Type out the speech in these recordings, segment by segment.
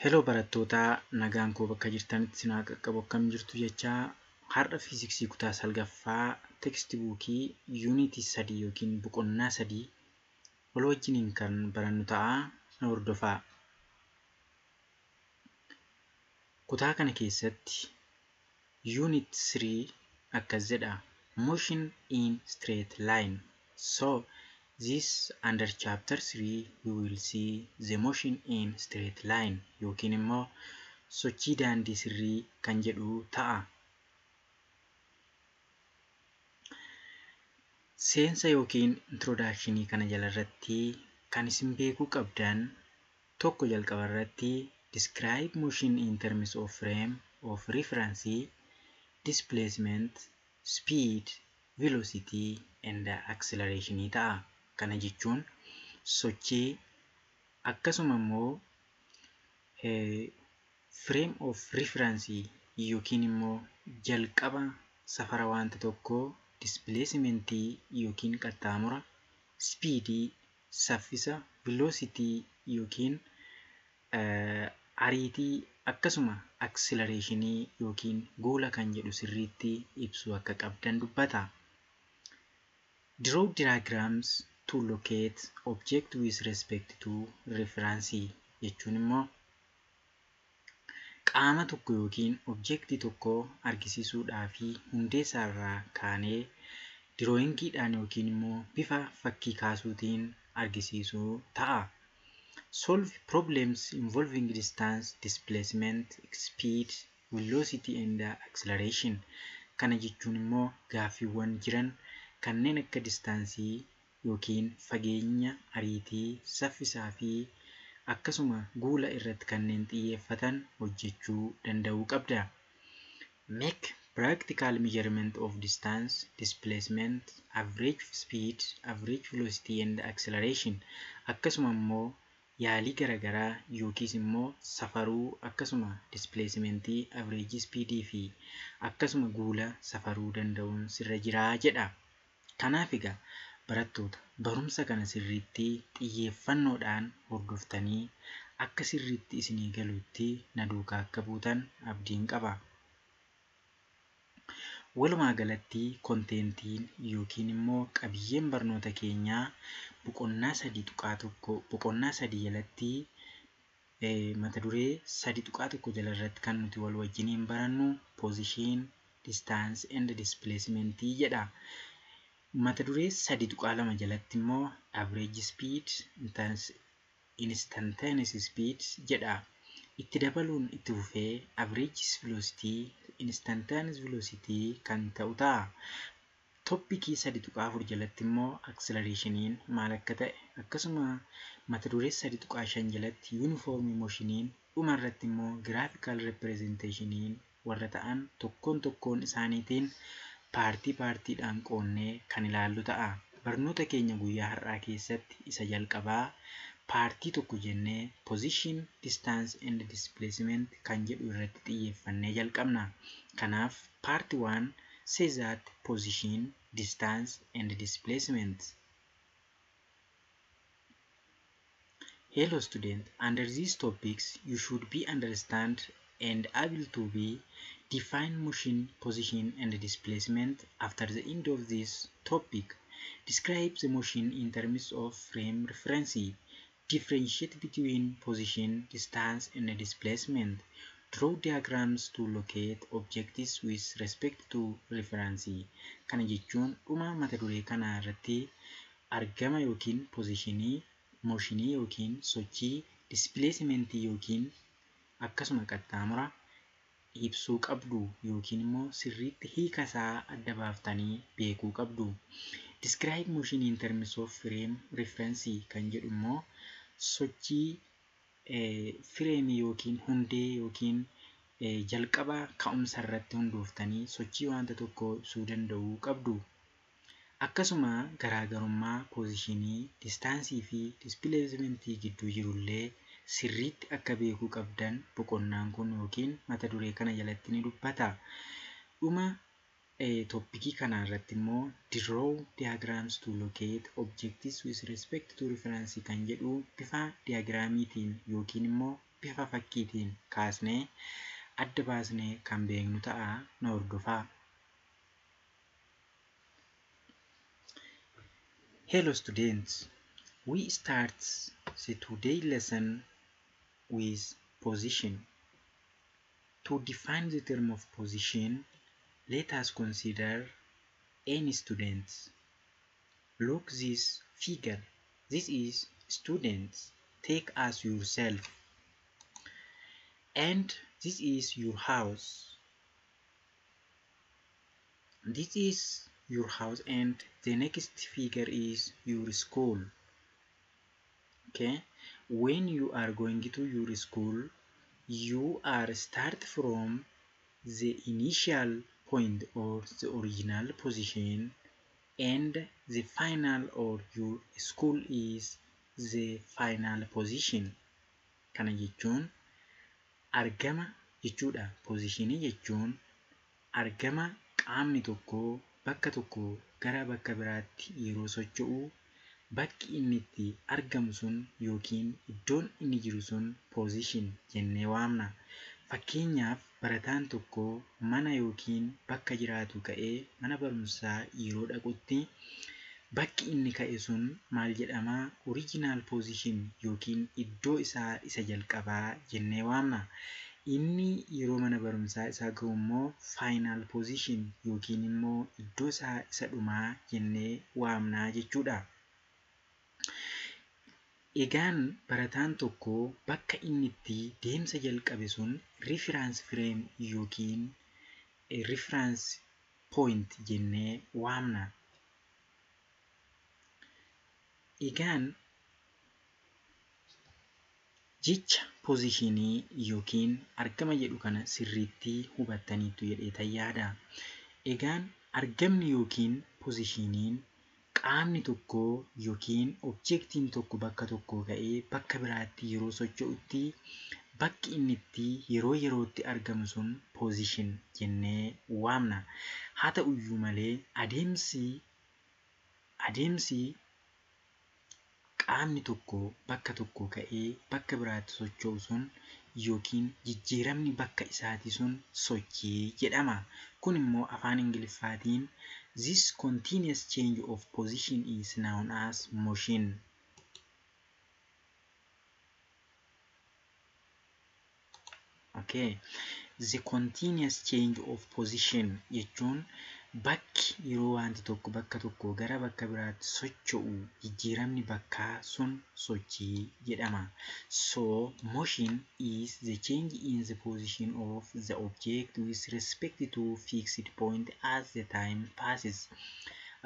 Hello barattootaa, nagaan koo bakka jirtanitti isin haa qaqqabu. Akkam jirtu jechaa, har'a fiiziksii kutaa salgaffaa textbookii yuunitii 3 yookiin boqonnaa 3 wal wajjiniin kan barannu ta'a, na hordofaa. Kutaa kana keessatti unit 3 akkas jedha: motion in straight line. So this under chapter 3 we will see the motion in straight line yookiin immoo sochii daandii sirrii kan jedhu ta'a. Seensa yookiin introduction kana jalarratti kan isin beekuu qabdan tokko, jalqaba irratti describe motion in terms of frame of reference, displacement, speed, velocity and acceleration ta'a. Kana jechuun sochii akkasuma immoo frame of reference yookiin immoo jalqaba safara wanta tokkoo, displacement yookiin qaxxaamura, speed saffisa, velocity yookiin ariitii, akkasuma acceleration yookiin guula kan jedhu sirriitti ibsuu akka qabdan dubbata. Draw diagrams to locate object with respect to reference jechuun immoo qaama tokko yookiin objektii tokko argisiisuudhaa fi hundeessaarraa kaanee dirooyingiidhaan yookiin immoo bifa fakkii kaasuutiin argisiisuu ta'a. Solve problems involving distance, displacement, speed, velocity and acceleration. Kana jechuun immoo gaaffiiwwan jiran kanneen akka distaansii yookiin fageenya, ariitii, saffisaa fi akkasuma guula irratti kanneen xiyyeeffatan hojjechuu danda'uu qabda. Make practical measurement of distance, displacement, average speed, average velocity and acceleration. Akkasuma immoo yaalii garaagaraa yookiis immoo safaruu, akkasuma displacementii, average speedii fi akkasuma guula safaruu danda'uun sirra jiraa jedha. Kanaaf egaa barattoota, barumsa kana sirriitti xiyyeeffannoodhaan hordoftanii akka sirriitti isinii galutti na duukaa akka buutan abdiin qaba. Walumaa galatti kontentiin yookiin immoo qabiyyeen barnoota keenyaa boqonnaa 3.1, boqonnaa 3 jalatti mata duree 3.1 jala irratti kan nuti wal wajjiniin barannu position, distance and displacement jedha. Mata duree 3.2 jalatti immoo average speed, instantaneous speed jedha. Itti dabaluun itti fufee average velocity, instantaneous velocity kan ta'u ta'a. Toppikii 3.4 jalatti immoo accelerationiin maal akka ta'e, akkasuma mata duree 3.5 jalatti uniform motioniin, dhuma irratti immoo graphical representationiin warra ta'an tokkoon tokkoon isaaniitiin paartii paartiidhaan qoonnee kan ilaallu ta'a. Barnoota keenya guyyaa har'aa keessatti isa jalqabaa paartii 1 jennee position, distance and displacement kan jedhu irratti xiyyeeffannee jalqabna. Kanaaf part 1 says that position, distance and displacement. Hello student, under these topics you should be understand and able to be define motion, position and displacement. After the end of this topic, describe the motion in terms of frame reference, differentiate between position, distance and displacement, draw diagrams to locate objects with respect to reference. Kana jechuun dhuma mata duree kanaa irratti argama yookiin positionii, motionii yookiin sochii, displacementii yookiin akkasuma qaxxaamura ibsuu qabdu yookiin immoo sirriitti hiika isaa adda baaftanii beekuu qabdu. Describe motion in terms of frame reference kan jedhu immoo sochii fireemii yookiin hundee yookiin jalqaba ka'umsa irratti hundooftanii sochii wanta tokkoo ibsuu danda'uu qabdu. Akkasuma garaagarummaa poozishinii, distaansii fi dispileesimentii gidduu jirullee sirriitti akka beekuu qabdan boqonnaan kun yookiin mata duree kana jalatti ni dubbata. Dhuma toppikii kana irratti immoo draw diagrams to locate objects with respect to reference kan jedhu bifa diagraamiitiin yookiin immoo bifa fakkiitiin kaasnee adda baasnee kan beeknu ta'a na hordofaa. Hello students, we start the today lesson with position. To define the term of position, let us consider any students. Look this figure. This is students. Take as yourself. And this is your house. This is your house, and the next figure is your school. Okay, when you are going to your school, you are start from the initial point or the original position, and the final or your school is the final position. Kana jechuun argama jechuudha. Positionii jechuun argama qaamni tokko bakka tokko gara bakka biraatti yeroo socho'u bakki inni itti argamu sun yookiin iddoon inni jiru sun position jennee waamna. Fakkeenyaaf barataan tokko mana yookiin bakka jiraatu ka'ee mana barumsaa yeroo dhaqutti bakki inni ka'e sun maal jedhama? Original position yookiin iddoo isaa isa jalqabaa jennee waamna. Inni yeroo mana barumsaa isaa ga'u immoo final position yookiin immoo iddoo isaa isa dhumaa jennee waamna jechuudha. Egaan barataan tokko bakka inni itti deemsa jalqabe sun reference frame yookiin reference point jennee waamna. Egaan jecha positionii yookiin argama jedhu kana sirriitti hubattaniittu jedheetan yaada. Egaan argamni yookiin positioniin qaamni tokko yookiin objektiin tokko bakka tokkoo ka'ee bakka biraatti yeroo socho'utti bakki inni itti yeroo yerootti argamu sun position jennee waamna. Haa ta'uyyuu malee adeemsi qaamni tokko bakka tokkoo ka'ee bakka biraatti socho'u sun yookiin jijjiiramni bakka isaatii sun sochii jedhama. Kun immoo afaan Ingiliffaatiin this continuous change of position is known as motion. Okay. The continuous change of position jechuun bakki yeroo wanti tokko bakka tokkoo gara bakka biraatti socho'u jijjiiramni bakkaa sun sochii jedhama. So motion is the change in the position of the object with respect to fixed point as the time passes.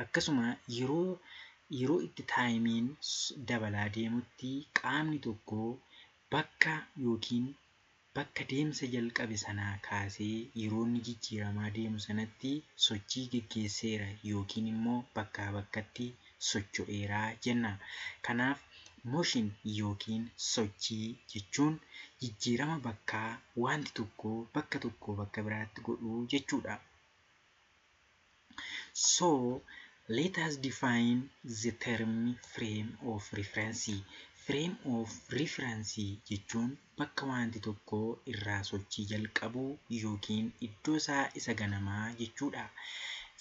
Akkasuma yeroo itti taayimiin dabalaa deemutti qaamni tokko bakka yookiin bakka deemsa jalqabe sanaa kaasee yeroo inni jijjiiramaa deemu sanatti sochii geggeesseera yookiin immoo bakkaa bakkatti socho'eera jenna. Kanaaf motion yookiin sochii jechuun jijjiirama bakkaa wanti tokko bakka tokkoo bakka biraatti godhuu jechuudha. So let us define the term frame of reference. Frame of reference jechuun bakka wanti tokko irraa sochii jalqabu yookiin iddoo isaa isa ganamaa jechuudha.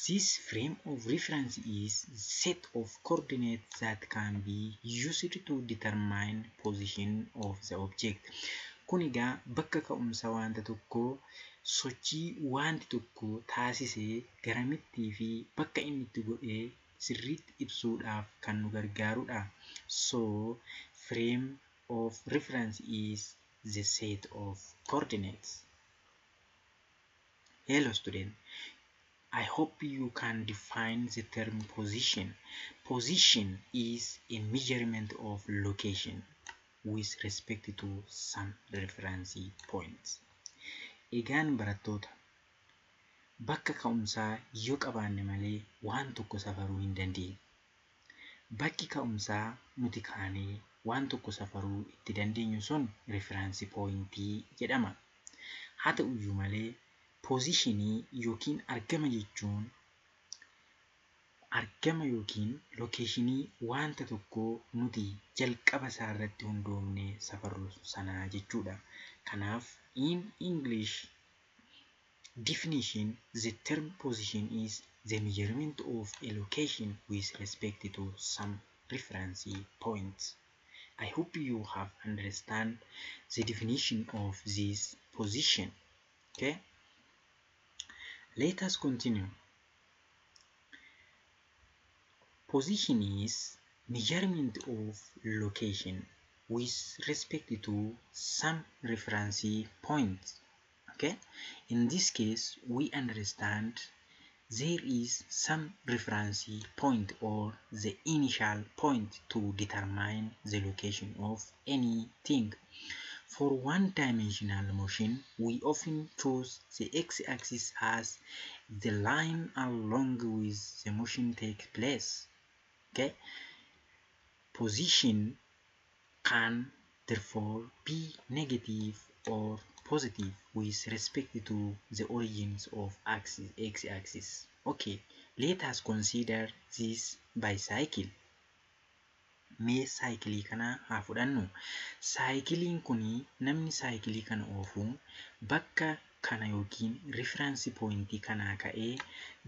This frame of reference is set of coordinates that can be used to determine position of the object. Kun egaa bakka ka'umsa wanta tokkoo sochii wanti tokko taasisee garamittii fi bakka inni itti godhee sirriitti ibsuudhaaf kan nu gargaarudha. So frame of reference is the set of coordinates. Hello student, I hope you can define the term position. Position is a measurement of location with respect to some reference points. Egaan barattoota bakka ka'umsaa yoo qabaanne malee waan tokko safaruu hin dandeenyu. Bakki ka'umsaa nuti kaanee waan tokko safaruu itti dandeenyu sun reference pointii jedhama. Haa ta'uyyuu malee positionii yookiin argama jechuun Argama yookiin locationii wanta tokkoo nuti jalqaba isaa irratti hundoofnee safarru sanaa jechuudha. Kanaaf, in English definition, the term position is the measurement of a location with respect to some reference points. I hope you have understand the definition of this position. Okay, let us continue. Position is measurement of location with respect to some reference point. Okay, in this case we understand there is some reference point or the initial point to determine the location of anything. For one-dimensional motion, we often choose the x-axis as the line along with the motion takes place. Okay, position can therefore be negative or positive with respect to the origins of axis, x-axis. Okay, let us consider this bicycle. Mee saayikilii kana haa fudhannu. Saayikiliin kun, namni saayikilii kana oofu bakka kana yookiin reference pointii kanaa ka'ee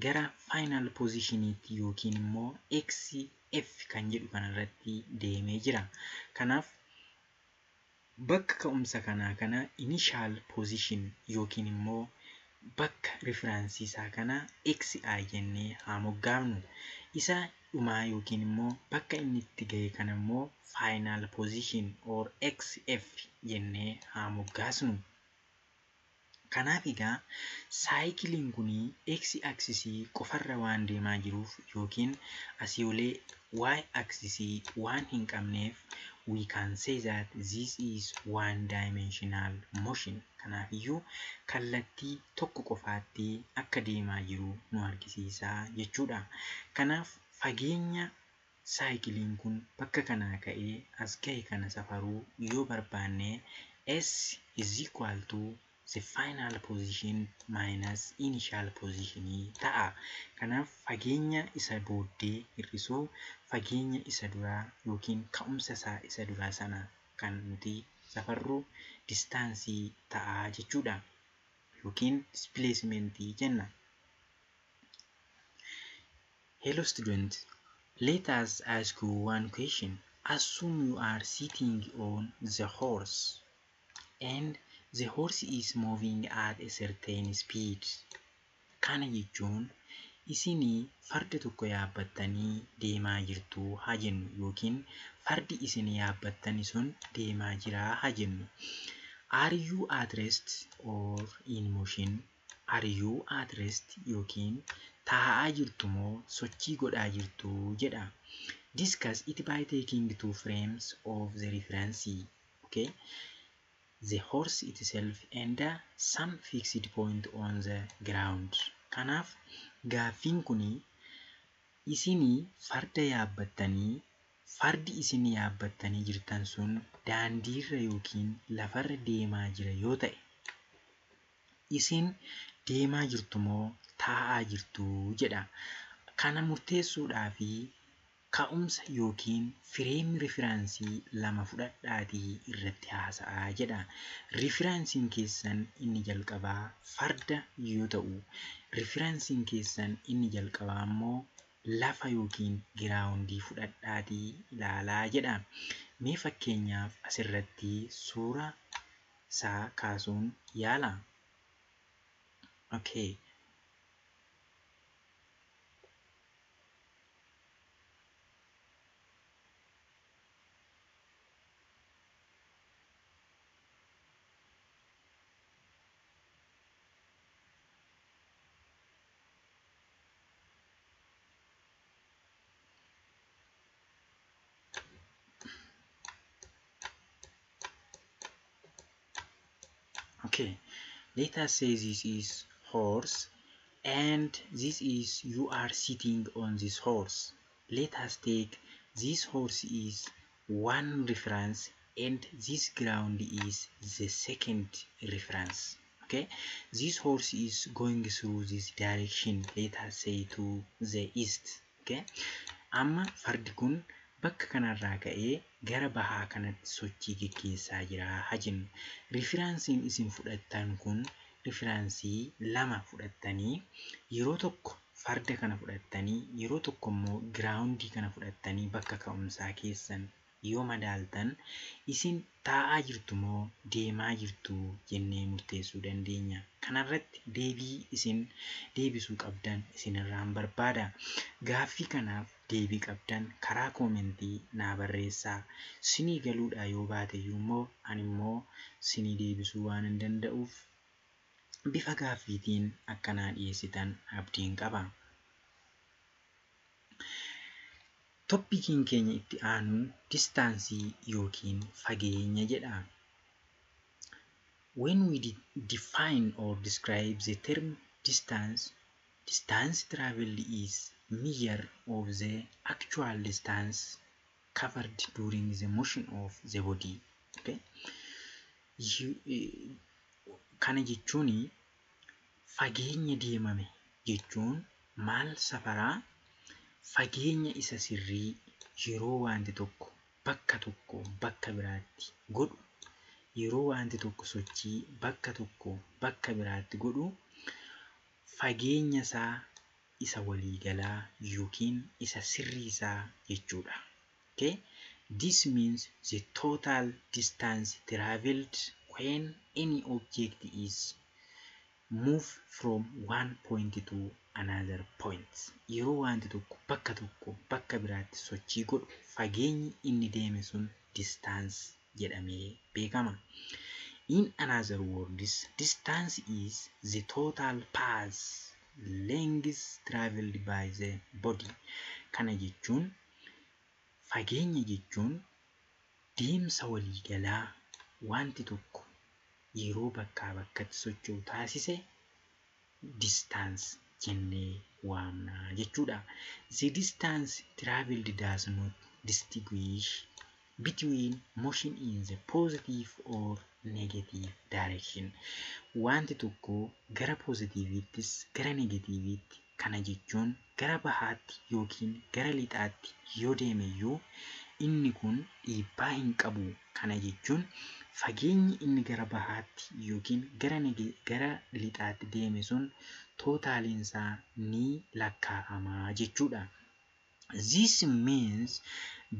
gara final positioniitti yookiin immoo XF kan jedhu kanarratti deemee jira. Kanaaf bakka ka'umsa kanaa kana initial position yookiin immoo bakka referenceii isaa kana XI jennee haa moggaafnu. Isa dhumaa yookiin immoo bakka inni itti gahe kana immoo final position or XF jennee haa moggaasnu. Kanaaf egaa saayikiliin kun x axisii qofarra waan deemaa jiruuf yookiin asii olee y axisii waan hin qabneef, we can say that this is one dimensional motion. Kanaafiyyuu kallattii tokko qofaatti akka deemaa jiru nu argisiisa jechuudha. Kanaaf fageenya saayikiliin kun bakka kanaa ka'ee as gahe kana safaruu yoo barbaanne, s is equal to the final position minus initial position ta'a. Kanaaf fageenya isa booddee hir'isuu fageenya isa duraa yookiin ka'umsa isaa isa duraa sana kan nuti safarru distanceii ta'a jechuudha. Yookiin displacementii jenna. Hello student, let us ask you one question. Assume you are sitting on the horse and the horse is moving at a certain speed. Kana jechuun isinii farda tokko yaabbattanii deemaa jirtu haa jennu, yookiin fardi isin yaabbattani sun deemaa jira haa jennu. Are you at rest or in motion? Are you at rest yookiin taa'aa jirtu moo sochii godhaa jirtu jedha. Discuss it by taking two frames of the reference. Okay? The horse itself and some fixed point on the ground. Kanaaf gaaffiin kuni, isinii farda yaabbattanii, fardi isin yaabbattanii jirtan sun daandiirra yookiin lafarra deemaa jira yoo ta'e, isin deemaa jirtu moo taa'aa jirtu jedha. Kana murteessuudhaaf ka'umsa yookiin frame referenceii lama fudhadhaatii irratti haasa'aa jedha. Referenceiin keessan inni jalqabaa farda yoo ta'u, referenceiin keessan inni jalqabaa immoo lafa yookiin groundii fudhadhaatii ilaalaa jedha. Mee fakkeenyaaf asirratti suura isaa kaasuun yaala. Okay. Okay, let us say this is horse and this is you are sitting on this horse. Let us take this horse is one reference and this ground is the second reference. Okay, this horse is going through this direction, let us say to the east. Okay? Amma fardi kun bakka kanarraa ka'ee gara bahaa kanatti sochii geggeessaa jira haa jennu. Referenceiin isin fudhattan kun, reference lama fudhattanii, yeroo tokko farda kana fudhattanii, yeroo tokko immoo groundii kana fudhattanii, bakka ka'umsaa keessan yoo madaaltan, isin taa'aa jirtu moo deemaa jirtu jennee murteessuu dandeenya. Kanarratti deebii isin deebisuu qabdan isinirraan barbaada. Gaaffii kanaaf deebii qabdan karaa commentii naa barreessaa. Sinii galuudhaa yoo baate iyyuu immoo, ani immoo sinii deebisuu waan hin danda'uuf, bifa gaaffiitiin akka naa dhiyeessitan abdiin qaba. Topiciin keenya itti aanu distance yookiin fageenya jedha. When we define or describe the term distance, distance traveled is measure of the actual distance covered during the motion of the body. Okay? Kana jechuun fageenya deemame jechuun maal safaraa? Fageenya isa sirrii yeroo wanti tokko bakka tokko bakka biraatti godhu, yeroo wanti tokko sochii bakka tokko bakka biraatti godhu, fageenya isaa isa waliigalaa yookiin isa sirrii isaa jechuudha. Okay? This means the total distance traveled when any object is move from one point to another point. Yeroo wanti tokko bakka tokko bakka biraatti sochii godhu, fageenyi inni deeme sun distance jedhamee beekama. In another words, distance is the total path length traveled by the body. Kana jechuun fageenya jechuun deemsa waliigalaa wanti tokko yeroo bakkaa bakkatti socho'u taasise distance jennee waamna jechuudha. The distance traveled does not distinguish between motion in the positive or negative direction. Wanti tokko gara positiveiittis gara negativeiitti, kana jechuun gara bahaatti yookiin gara lixaatti yoo deeme iyyuu, inni kun dhiibbaa hin qabu. Kana jechuun fageenyi inni gara bahaatti yookiin gara lixaatti deeme sun totaliinsaa ni lakkaa'ama jechuudha. This means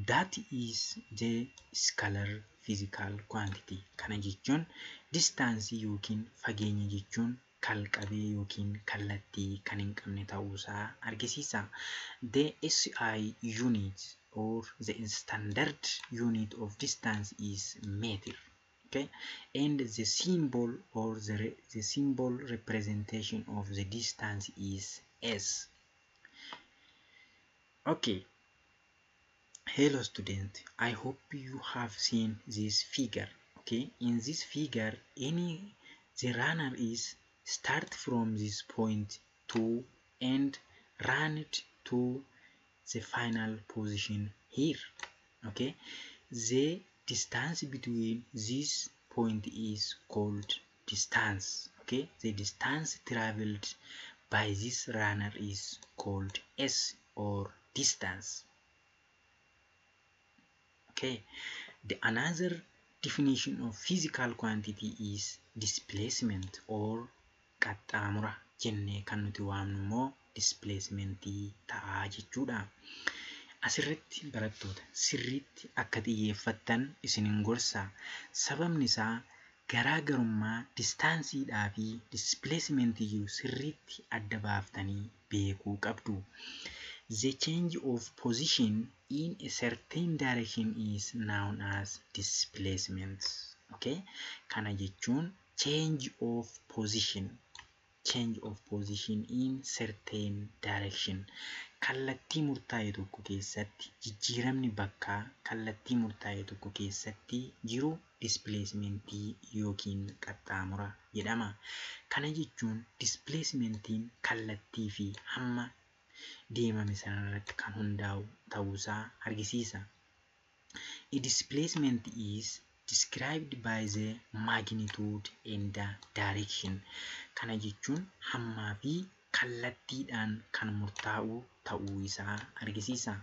that is the scalar physical quantity. Kana jechuun distance yookiin fageenya jechuun kalqabee yookiin kallattii kan hin qabne ta'uusaa argisiisa. The SI unit or the standard unit of distance is meter. Okay? And the symbol or the symbol representation of the distance is S. Okay. Hello student, I hope you have seen this figure. Okay, in this figure, any the runner is start from this point to and run it to the final position here. Okay, the distance between this point is called distance. Okay, the distance traveled by this runner is called S or distance. Okay, the another definition of physical quantity is displacement or qaxxaamura jennee kan nuti waamnu immoo displacementii ta'a jechuudha. Asirratti barattoota, sirriitti akka xiyyeeffattan isinin gorsa. Sababni isaa garaagarummaa distanceiidhaa fi displacementii jiru sirriitti adda baaftanii beekuu qabdu. The change of position in a certain direction is known as displacement. Okay? Kana jechuun change of position. Change of position in certain direction. Kallattii murtaa'e tokko keessatti jijjiiramni bakkaa kallattii murtaa'e tokko keessatti jiru displacementii yookiin qaxxaamura jedhama. Kana jechuun displacementiin kallattii fi hamma deemame sanarratti kan hundaa'u ta'uusaa argisiisa. A displacement is described by the magnitude and the direction. Kana jechuun hammaa fi kallattiidhaan kan murtaa'u ta'uu isaa argisiisa.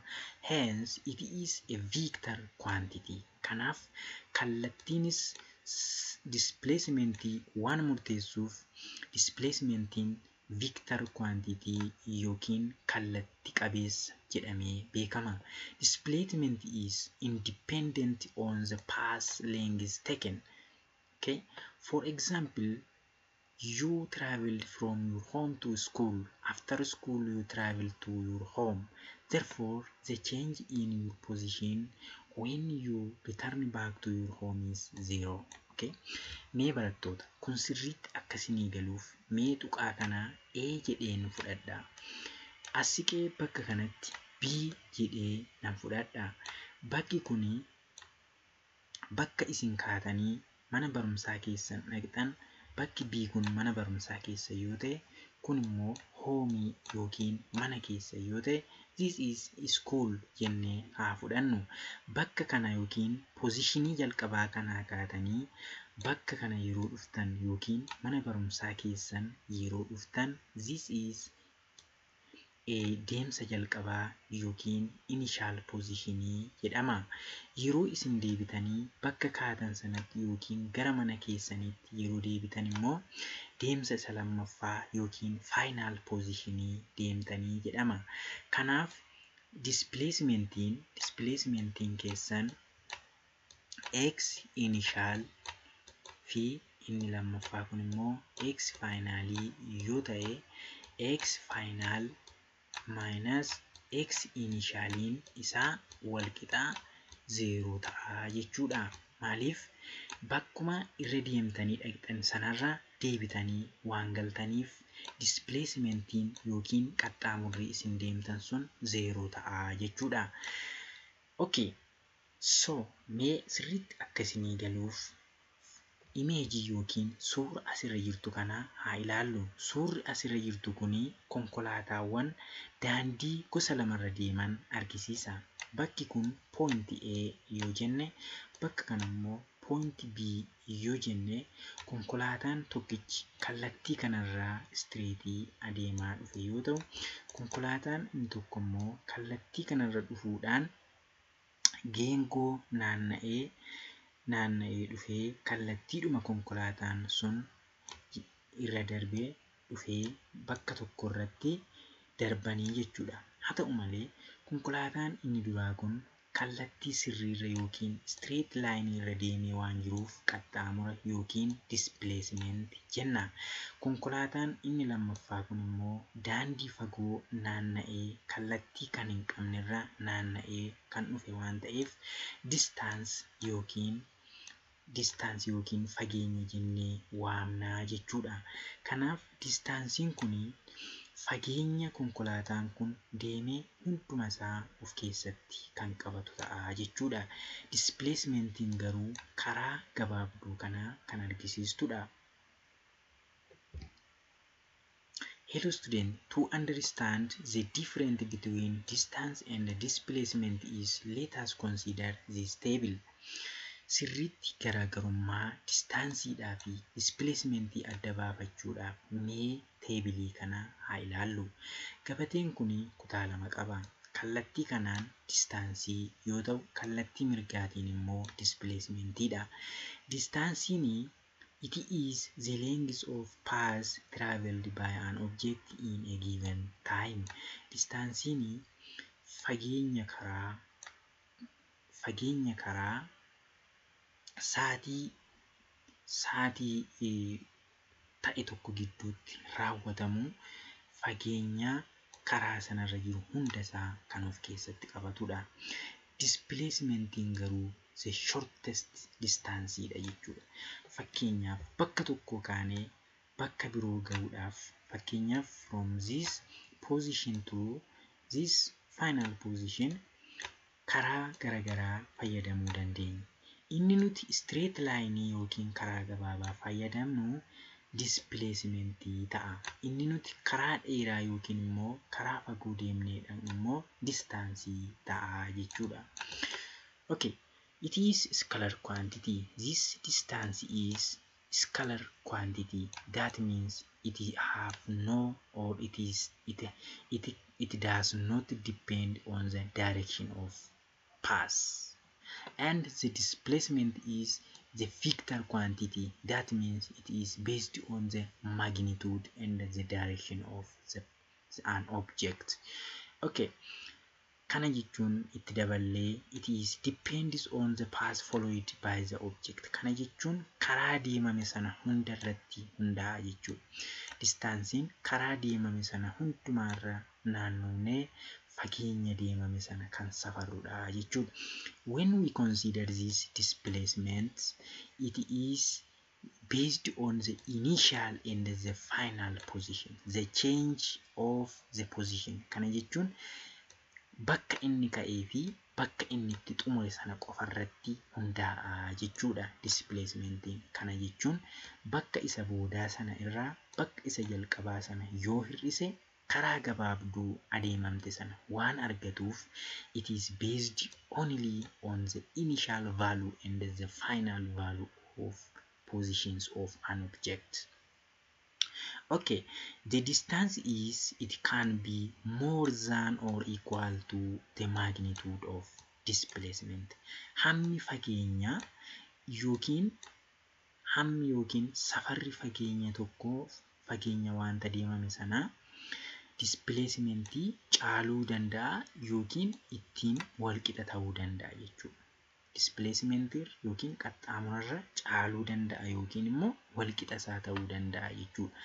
Hence, it is a vector quantity. Kanaaf kallattiinis displacementii waan murteessuuf, displacementiin vector quantity yookiin kallatti qabeessa jedhamee beekama. Displacement is independent on the path length taken. Okay? For example, you traveled from your home to school. After school, you travel to your home. Therefore, the change in your position when you return back to your home is zero. Okay? Mee barattoota, kun sirriitti akkasinii galuuf mee tuqaa kanaa A jedheen fudhadha. As siqee bakka kanatti B jedhee nan fudhadha. Bakki kuni bakka isin kaatanii mana barumsaa keessan dhaqxan. Bakki B kun mana barumsaa keessa yoo ta'e, kun immoo home yookiin mana keessa yoo ta'e, this is school jennee haa fudhannu. Bakka kana yookiin positionii jalqabaa kanaa kaatanii bakka kana yeroo dhuftan yookiin mana barumsaa keessan yeroo dhuftan, this is deemsa jalqabaa yookiin initial positionii jedhama. Yeroo isin deebitanii bakka kaatan sanatti yookiin gara mana keessaniitti yeroo deebitan immoo, deemsa isa lammaffaa yookiin final positionii deemtanii jedhama. Kanaaf displacementiin keessan x initial fi inni lammaffaa kun immoo x finalii yoo ta'e, x final minus x initialiin isaa wal qixaa zeeroo ta'a jechuudha. Maaliif? Bakkuma irra deemtanii dhaqxan sanarra deebitanii waan galtaniif, displacementiin yookiin qaxxaamurri isin deemtan sun zeeroo ta'a jechuudha. Okay. So mee sirriitti akka isinii galuuf imageii yookiin suura asirra jirtu kana haa ilaallu. Suurri asirra jirtu kuni konkolaataawwan daandii gosa lamarra deeman argisiisa. Bakki kun point A yoo jenne, bakka kana immoo point B yoo jenne, konkolaataan tokkichi kallattii kanarraa straightii adeemaa dhufe yoo ta'u, konkolaataan inni tokko immoo kallattii kanarra dhufuudhaan geengoo naanna'ee naanna'ee dhufee kallattiidhuma konkolaataan sun irra darbee dhufee bakka tokko irratti darbanii jechuudha. Haa ta'u malee, konkolaataan inni duraa kun kallattii sirriirra yookiin straight lineii irra deemee waan jiruuf qaxxaamura yookiin displacement jenna. Konkolaataan inni lammaffaa kun immoo daandii fagoo naanna'ee kallattii kan hin qabnerra naanna'ee kan dhufe waan ta'eef, distance yookiin fageenya jennee waamnaa jechuudha. Kanaaf distanceiin kun fageenya konkolaataan kun deeme hunduma isaa of keessatti kan qabatu ta'a jechuudha. Displacementiin garuu karaa gabaabduu kanaa kan argisiistudha. Hello student, to understand the difference between distance and displacement is, let us consider this table. Sirriitti garaagarummaa distanceiidhaa fi displacementii adda baafachuudhaaf mee tableii kana haa ilaallu. Gabateen kun kutaa lama qaba. Kallattii kanaan distanceii yoo ta'u, kallattii mirgaatiin immoo displacementiidha. Distanceiin, it is the length of path traveled by an object in a given time. Distanceiin fageenya karaa saatii ta'e tokko gidduutti raawwatamu, fageenya karaa sanarra jiru hundasaa kan of keessatti qabatudha. Displacementiin garuu the shortest distanceiidha jechuudha. Fakkeenyaaf, bakka tokkoo kaanee bakka biroo gahuudhaaf, fakkeenyaaf from this position to this final position, karaa garaagaraa fayyadamuu dandeenya. Inni nuti straight lineii yookiin karaa gabaabaa fayyadamnu displacementii ta'a. Inni nuti karaa dheeraa yookiin immoo karaa fagoo deemnee dhaqnu immoo distanceii ta'a jechuudha. Okay, it is scalar quantity. This distance is scalar quantity. That means it have no or it is it it It does not depend on the direction of path. And the displacement is the vector quantity. That means it is based on the magnitude and the direction of an object. Okay. Kana jechuun itti daballee, it is depends on the path followed by the object. Kana jechuun karaa deemame sana hunda irratti hundaa'a jechuudha. Distaansiin karaa deemame sana hundumaarra naannofnee fageenya deemame sana kan safarrudha jechuudha. When we consider this displacement, it is based on the initial and the final position, the change of the position. Kana jechuun bakka inni ka'ee fi bakka inni itti xumure sana qofarratti hundaa'a jechuudha displacementiin. Kana jechuun bakka isa boodaa sana irraa bakka isa jalqabaa sana yoo hir'ise, karaa gabaabduu adeemamte sana waan argatuuf, it is based only on the initial value and the final value of positions of an object. Okay, the distance is, it can be more than or equal to the magnitude of displacement. Hammi fageenyaa yookiin hammi yookiin safarri fageenya tokkoo, fageenya wanta deemame sanaa, displacementii caaluu danda'a yookiin ittiin walqixa ta'uu danda'a jechuudha. Displacementii yookiin qaxxaamurarra caaluu danda'a yookiin immoo walqixa isaa ta'uu danda'a jechuudha.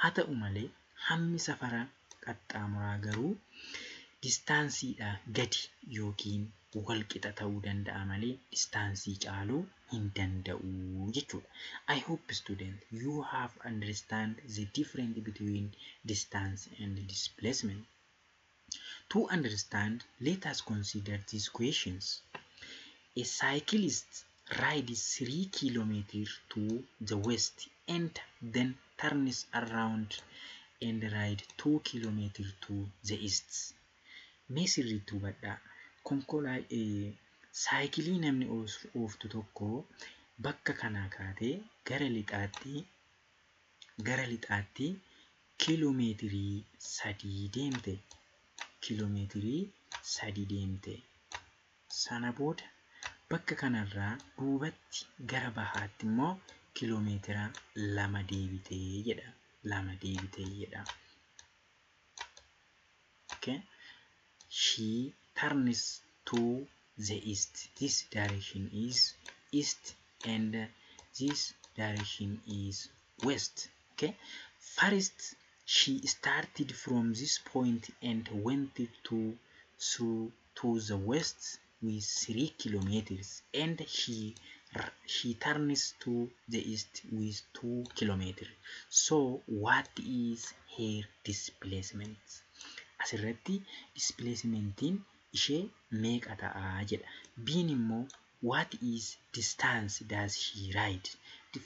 Haa ta'u malee, hammi safara qaxxaamuraa garuu distaansiidhaa gadi yookiin walqixa ta'uu danda'a malee distaansii caaluu hin danda'u jechuudha. I hope, student, you have understand the difference between distance and displacement. To understand, let us consider these questions. A cyclist rides 3 kilometers to the west and then turns around and ride 2 kilometers to the east. Mee sirriitti hubadhaa. Saayikilii namni ooftu tokko bakka kanaa kaatee gara lixaatti kiiloomeetirii 3 deemte. Kiiloomeetirii 3 deemte. Sana booda bakka kanarraa duubatti gara bahaatti immoo kiiloomeetira 2 deebitee jedha. 2 deebitee jedha. Okay. She turns to the east. This direction is east and this direction is west. Okay. First, she started from this point and went to through to the west with 3 kilometers, and she turns to the east with 2 kilometers. So what is her displacement? Asirratti displacementiin ishee meeqa ta'a jedha. Biin immoo, what is distance does she ride?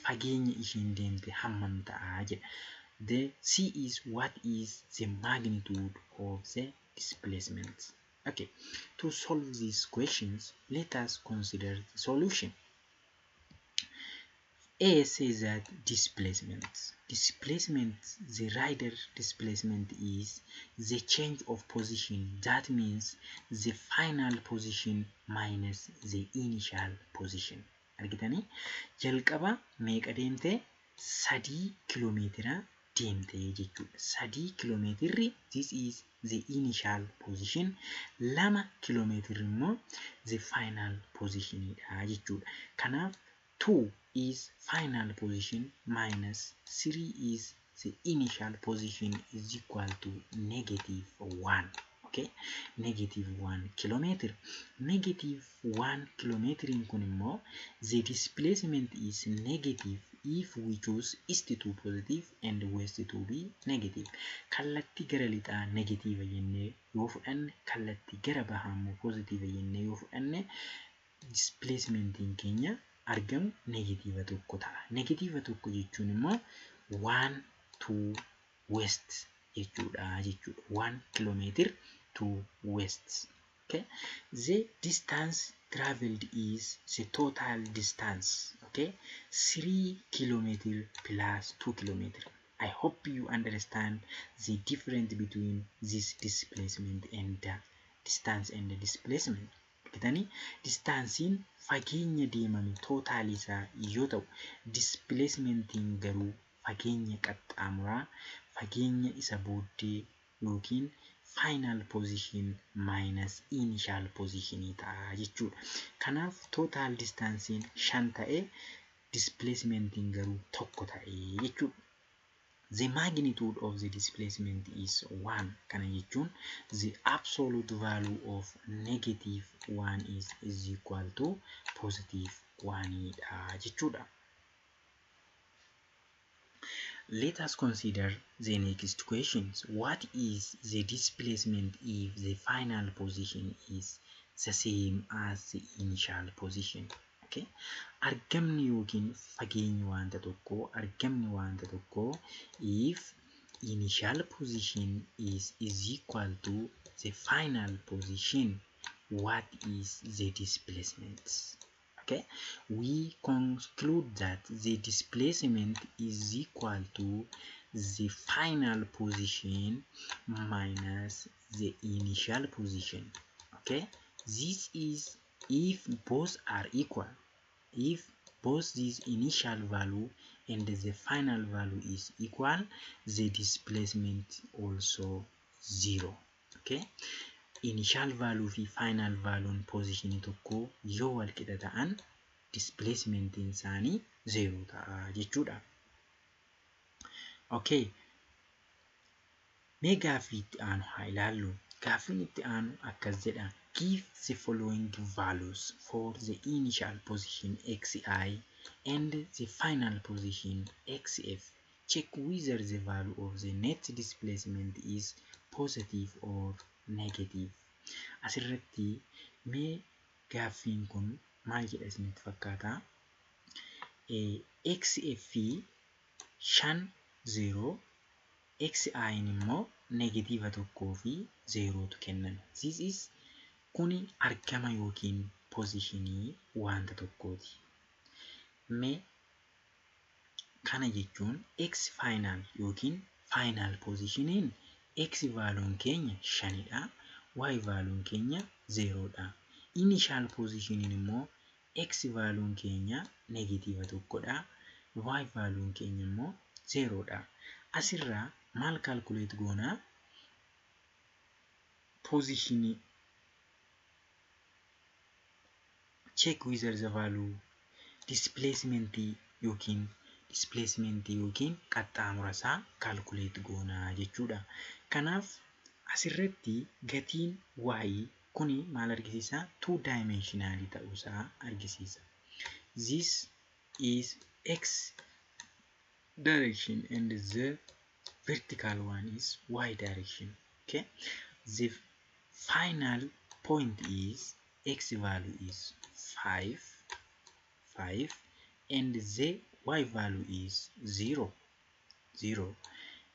Fageenya isheen deemte hammam ta'a jedha. The C is, what is the magnitude of the displacement? Okay, to solve these questions, let us consider the solution. A says that displacement, the rider displacement is the change of position. That means the final position minus the initial position. Argitanii, jalqaba meeqa deemte? 3 kiloomeetira deemte jechuudha. 3 kiloomeetirri, this is the initial position. 2 kiloomeetirri immoo the final positionidha jechuudha. Kanaaf 2 is final position minus 3 is the initial position is equal to negative 1. Okay, negative 1 kilometer. Negative 1 kilometeriin kun immoo, the displacement is negative if we choose east to positive and west to be negative. Kallattii gara lixaa negative jennee yoo fudhanne, kallattii gara bahaa immoo positive jennee yoo fudhanne, displacementiin keenya argamu negative 1 ta'a. Negative 1 jechuun immoo 1 to west jechuudha. 1 kilometer to west. Okay. The distance traveled is the total distance. Okay. 3 kilometer plus 2 kilometer. I hope you understand the difference between this displacement and the distance and the displacement. Argitanii, distaansiin fageenya deemame total isaa yoo ta'u, displacementiin garuu fageenya qaxxaamuraa, fageenya isa booddee yookiin final position minus initial position ta'a jechuudha. Kanaaf total distaansiin 5 ta'ee, displacementiin garuu 1 ta'ee jechuudha. The magnitude of the displacement is 1. Kana jechuun the absolute value of negative 1 is equal to positive 1 dha jechuudha. Let us consider the next questions. What is the displacement if the final position is the same as the initial position? Okay. Argamni yookiin fageenyi wanta tokkoo, argamni wanta tokkoo, if initial position is equal to the final position, what is the displacement? Okay, we conclude that the displacement is equal to the final position minus the initial position. Okay, this is if both are equal. If both this initial value and the final value is equal, the displacement also zero. Okay, initial value fi final value position tokko yoo wal qixa ta'an, displacementiin isaanii zero ta'a jechuudha. Okay, mee gaaffii itti aanu haa ilaallu. Gaaffiin itti aanu akkas jedha. Give the following values for the initial position xi and the final position xf. Check whether the value of the net displacement is positive or negative. Asirratti mee gaaffiin kun maal jedha isinitti fakkaata? XF 5, 0, XI immoo negative 1 fi 0tu kenname. This is, kuni argama yookiin positionii wanta tokkooti. Mee kana jechuun x final yookiin final positioniin x valuun keenya 5dha. Y valuun keenya 0dha. Initial positioniin immoo x valuun keenya negative 1dha. Y valuun keenya immoo 0dha. Asirraa maal calculate goonaa? Positionii check whether the value displacement yookiin displacement yookiin qaxxaamura isaa calculate goonaa jechuudha. Kanaaf asirratti gatiin y kuni maal argisiisa? Two dimensional ta'uusaa argisiisa. This is x direction and the vertical one is y direction. Okay. The final point is x value is 5, 5 and the y value is 0, 0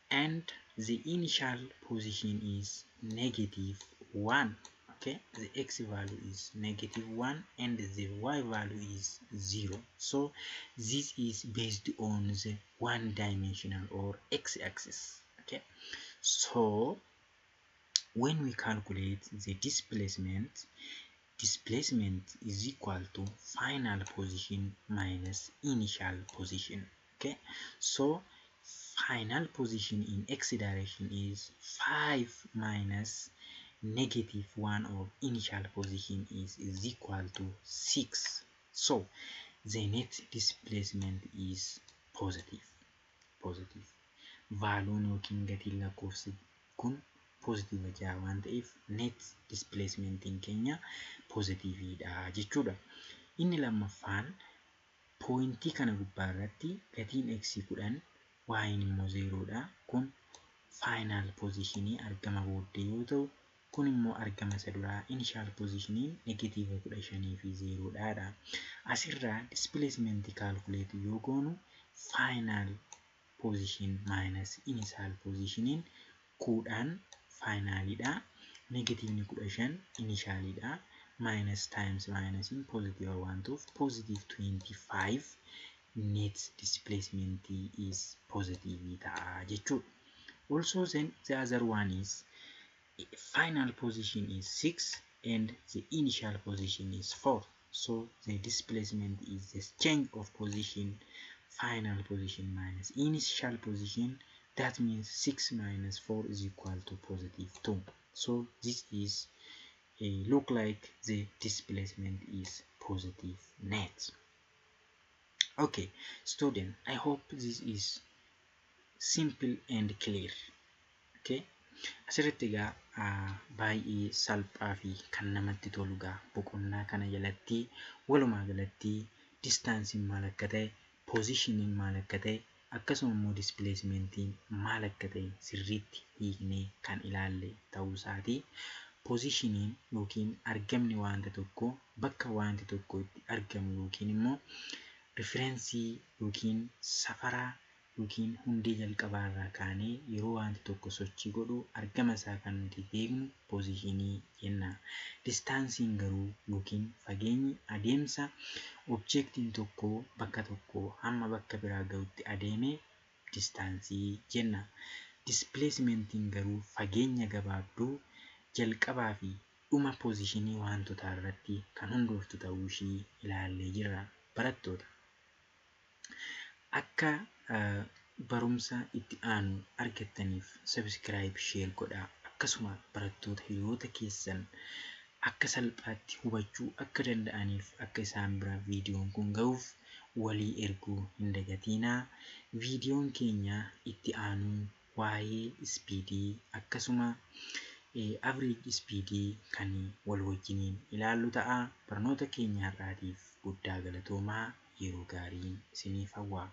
and the initial position is negative 1. Okay, the x value is negative 1 and the y value is 0. So this is based on the one dimensional or x-axis. Okay, so when we calculate the displacement, displacement is equal to final position minus initial position. Okay, so final position in x direction is 5 minus negative 1 of initial position is equal to 6. So the net displacement is positive. Positive valuun yookiin gatiin lakkoofsi kun positive 6 waan ta'eef, net displacementiin keenya positiveidha jechuudha. Inni lammaffaan pointii kana gubbaa irratti gatiin x 10, y'n immoo 0dha. Kun final positionii argama booddee yoo ta'u, kun immoo argama isa duraa initial positioniin negative 15 fi 0dha. Asirraa displacement calculate yoo goonu, final position minus initial positioniin 10 finalidha. Negativeni 15 initialidha. Minus times minusiin positive waan ta'uuf, positive 25 Net displacement is positive ta'a jechuudha. Also, then the other one is final position is 6 and the initial position is 4. So the displacement is the change of position, final position minus initial position. That means 6 minus 4 is equal to positive 2. So this is a look like the displacement is positive net. Okay, student, I hope this is simple and clear. Okay, asirratti egaa baay'ee salphaa fi kan namatti tolu egaa boqonnaa kana jalatti walumaa galatti distanceiin maal akka ta'e, positioniin maal akka ta'e, akkasuma immoo displacementiin maal akka ta'e sirriitti hiiknee kan ilaalle ta'uu isaati. Positioniin yookiin argamni wanta tokkoo, bakka wanti tokko itti argamu yookiin immoo reference yookiin safara yookiin hundee jalqabaa irraa kaanee yeroo wanti tokko sochii godhu argama isaa kan nuti beeknu position jenna. Distanceiin garuu yookiin fageenyi adeemsa objectiin tokko bakka tokkoo hamma bakka biraa gahutti adeeme distance jenna. Displacementiin garuu fageenya gabaabduu jalqabaa fi dhuma position wantoota irratti kan hundooftu ta'uu ishii ilaallee jirra, barattoota. Akka barumsa itti aanu argattaniif subscribe, share godhaa. Akkasuma barattoota hiriyoota keessan akka salphaatti hubachuu akka danda'aniif akka isaan bira viidiyoon kun gahuuf walii erguu hin dagatinaa. Viidiyoon keenya itti aanu waa'ee speed, akkasuma average speed kan wal wajjiniin ilaallu ta'a. Barnoota keenya har'aatiif guddaa galatoomaa, yeroo gaarii isiniif hawwa.